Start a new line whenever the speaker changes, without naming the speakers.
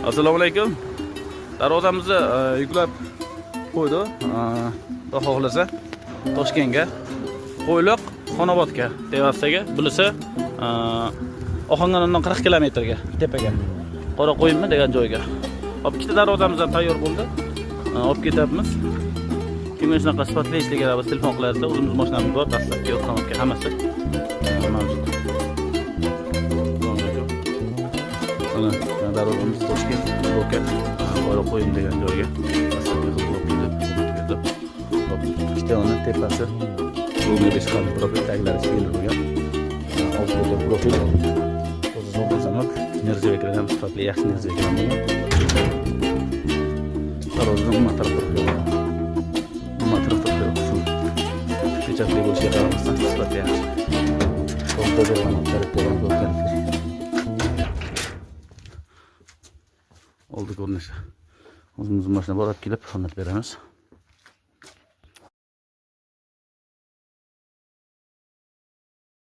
Assalomu alaykum. Darvozamizni yuklab qo'ydi. Xudo xohlasa Toshkentga. Qo'yliq Xonobodga devastaga. Bunisi Ohangarondan 40 kilometrga tepaga. Qoraqo'yinmi degan joyga. Hop, ikkita darvozamiz ham tayyor bo'ldi. Olib ketyapmiz. Kimga shunaqa sifatli ishlagan biz telefon qilasizlar. O'zimiz mashinamiz bor, доставка, установка hammasi mavjud. Assalomu alaykum. Mana darvozamiz Toshkent, Loka, Qoraqo'yin degan joyga доставка qilib olib kelib, berdim. Hop, ikkita uni tepasi Rumiy 5 qalin profil taglari shpilli bo'lgan. Oltida profil. O'zi zo'r zamok, нержавейка ham sifatli, yaxshi нержавейка bo'lgan. Darvozadan umuman taraf yo'q. Umuman taraf yo'q. Suv pechatli bo'lishiga qaramasdan sifati yaxshi. O'rtada ham ko'rgan. Oldi ko'rinishi. O'zimizni mashina borib kelib o'rnatib beramiz.